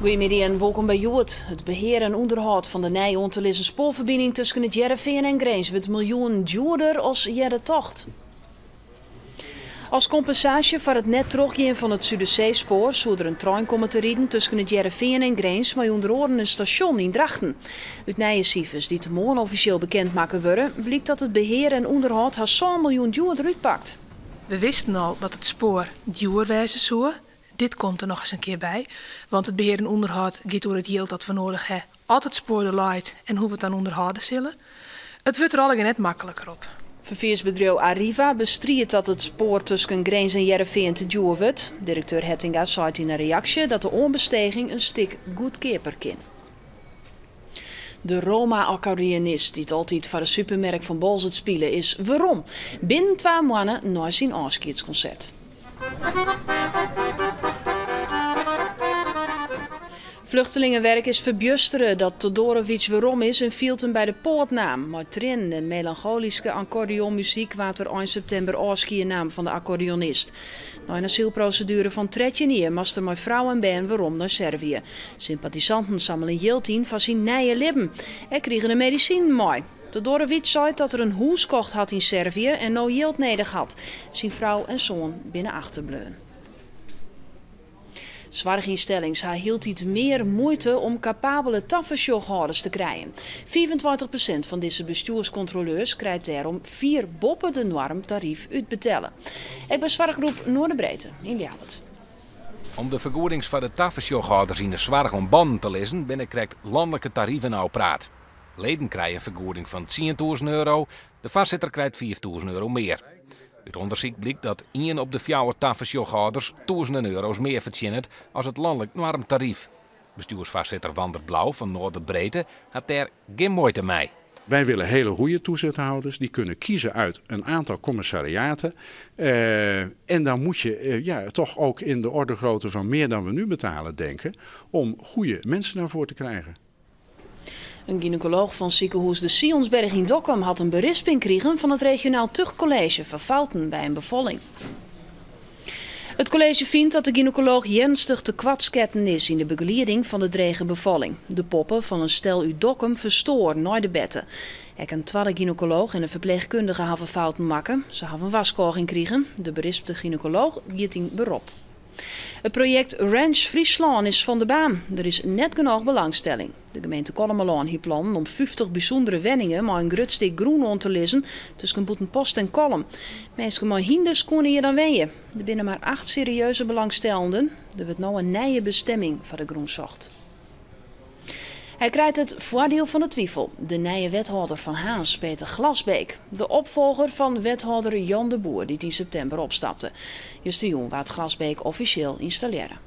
Goeiemiddei en wolkom by Hjoed. It behear en ûnderhâld fan de nij oan te lizzen spoarferbining tusken It Hearrenfean en Grins wurdt miljoenen djoerder as earder tocht. As kompensaasje foar it net trochgean fan it Suderseespoar soe der in trein komme te riden tusken It Hearrenfean en Grins mei ûnder oaren in stasjon yn Drachten. Ut nije sifers dy't moarn offisjeel bekend makke wurde, blykt dat it behear en ûnderhâld hast sân miljoen djoerder útpakt. We wisten al dat it spoar djoer wêze soe. Dit komt der nochris in kear by, want it behear en ûnderhâld giet oer it jild dat we noadich ha as it spoar der leit en hoe't we it dan ûnderhâlde sille. It wurdt der allegear net makliker op. Ferfiersbedriuw Arriva bestriidt dat it spoar tusken Grins en Hearrenfean te djoer wurdt. Direkteur Hettinga seit yn in reaksje dat de oanbesteging in stik goedkeaper kin. De Roma-akkordeonist dy't altyd foar de supermerk fan Boalsert spile is werom. Binnen twa moanne nei syn ôfskiedskonsert. Vluchtelingenwerk is ferbjustere dat Todorovic werom is en fielt him by de poat naam. Mei triennen en melancholyske akkordeonmuzyk waard der ein septimber ôfskie naam fan de akkordeonist. Nei in asylproseduere fan 13 jier moast er mei frou en bern werom nei Servië. Sympatisanten sammelen jild yn foar syn nije libben. Ek krigen er medisinen mei. Todorovic seit dat er in hûs kocht hat yn Servië en no jild nedich hat. Syn frou en soan binne achterbleaun. Soarchynstellings ha hieltyd mear muoite om kapabele tafersjochhâlders te krijen. 25% fan dizze bestjoerskontroleurs krijt dêrom fier boppe de noarmtaryf útbetelle. Ek by soarchgroep Noorderbreedte yn Ljouwert. Om de fergoedings foar de tafersjochhâlders yn de soarch oan bannen te lizzen, binne krekt lanlike tariven ôfpraat. Leden krije in fergoeding fan €10.000, de foarsitter krijt €5.000 mear. Ut ûndersyk blykt dat ien op de fjouwer tafersjochhâlders tûzenen euro's mear fertsjinnet as it lanlik noarmtaryf. Bestjoersfoarsitter Wander Blaauw fan Noorderbreedte hat dêr gjin muoite mei. Wij willen hele goede toezichthouders. Die kunnen kiezen uit een aantal commissariaten. En dan moet je toch ook in de orde grootte van meer dan we nu betalen denken. Om goede mensen daarvoor te krijgen. In gynaekolooch fan sikehûs de Sionsberg yn Dokkum hat in berisping krigen fan it regionaal tuchtkolleezje foar fouten by in befalling. It kolleezje fynt dat de gynaekolooch earnstich tekoartsketten is yn de begelieding fan de drege befalling. De poppe fan in stel út Dokkum ferstoar nei de berte. Ek in twadde gynaekolooch en in ferpleechkundige hawwe fouten makke. Se hawwe in warskôging krigen. De berispte gynaekolooch giet yn berop. It projekt Ranch Fryslân is fan de baan. Der is net genôch belangstelling. De gemeente Kollumerlân hie plannen om 50 bysûndere wenningen mei in grut stik grûn oan te lizzen tusken Bûtenpost en Kollum. Minsken mei hynders koene hjir dan wenje. Der binne mar 8 serieuze belangstellenden. Der wurdt no in nije bestimming foar de grûn socht. Hy krijt it foardiel fan de twifel, de nije wethâlder fan Harns, Peter Glasbeek. De opfolger fan wethâlder Jan de Boer, dy't yn septimber opstapte. Justerjûn waard Glasbeek offisjeel ynstallearre.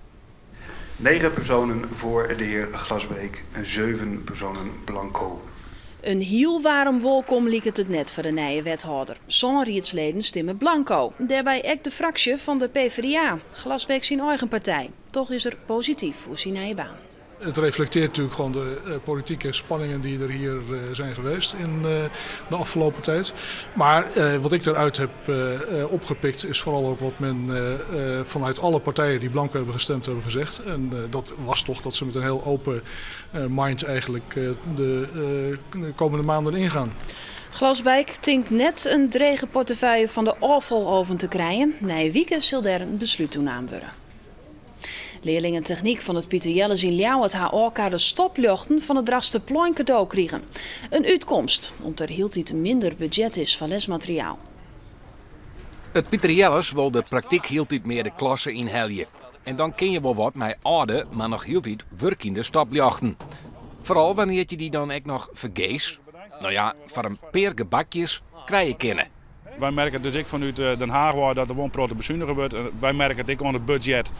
9 personen voor de heer Glasbeek en 7 personen blanco. In hiel waarm wolkom liket it net foar de nije wethâlder. Sân riedsleden stimme blanco. Dêrby ek de fraksje fan de PvdA, Glasbeek syn eigen partij. Toch is er posityf oer syn nije baan. Het reflecteert natuurlijk gewoon de politieke spanningen die er hier zijn geweest in de afgelopen tijd. Maar wat ik eruit heb opgepikt is vooral ook wat men vanuit alle partijen die blanco hebben gestemd hebben gezegd. En dat was toch dat ze met een heel open mind eigenlijk de komende maanden ingaan. Glasbeek tinkt net in drege portefeuille fan de ôffaloven te krijen. Nije wike sil dêr in beslút oer naam wurde. Learlingen technyk fan it Piter Jelles yn Ljouwert ha ôfkarde stopljochten fan it Drachtsterplein kado krigen. In útkomst, om't der hieltyd minder budzjet is foar lesmateriaal. It Piter Jelles wol de praktyk hieltyd mear de klasse ynhelje. En dan kin je wol wat mei âlde, mar noch hieltyd wurkjende stopljochten. Foaral wannear't je dy dan ek noch fergees, no ja, foar in pear gebakjes krije kinne. Wy merke dus ek fanút Den Haach wei dat der wol in protte besunige wurdt. Wy merke it ek oan it budzjet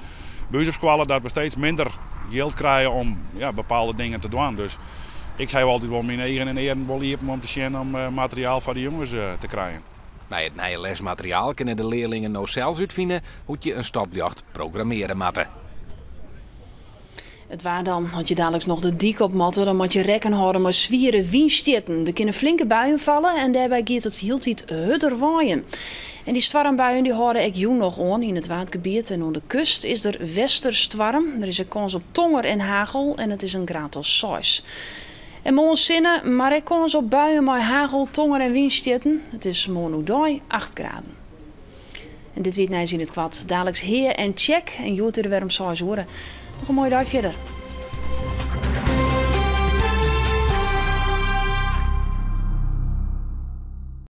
by ús op skoalle dat we steeds minder jild krije om bepaalde dingen te dwaan. Dus ik haw altyd wol myn eagen en earen wol iepen om te sjen om materiaal foar de jonges te krijen. Mei it nije lesmateriaal kinne de learlingen no sels útfine hoe't je in stopljocht programmearje moatte. It waar dan, as je daliks noch de dyk op moatte, dan moatte je rekken hâlde mei swiere wynstjitten. Der kinne flinke buien falle en dêrby giet it hieltyd hurder waaien. En dy stoarmbuien dy hâlde ek jûn noch oan yn it Waadgebiet en oan de kust is der westerstoarm. Der is ek kâns op tonger en hagel en it is in graad as 6. En moarn sinne, mar ek kâns op buien mei hagel, tonger en wynstjitten. It is moarn oerdei 8 graden. En dit wie it nijs yn it koart. Daliks Hea en Tsjek en hjoed is der wer om 6 oere. Noch in moaie dei fierder.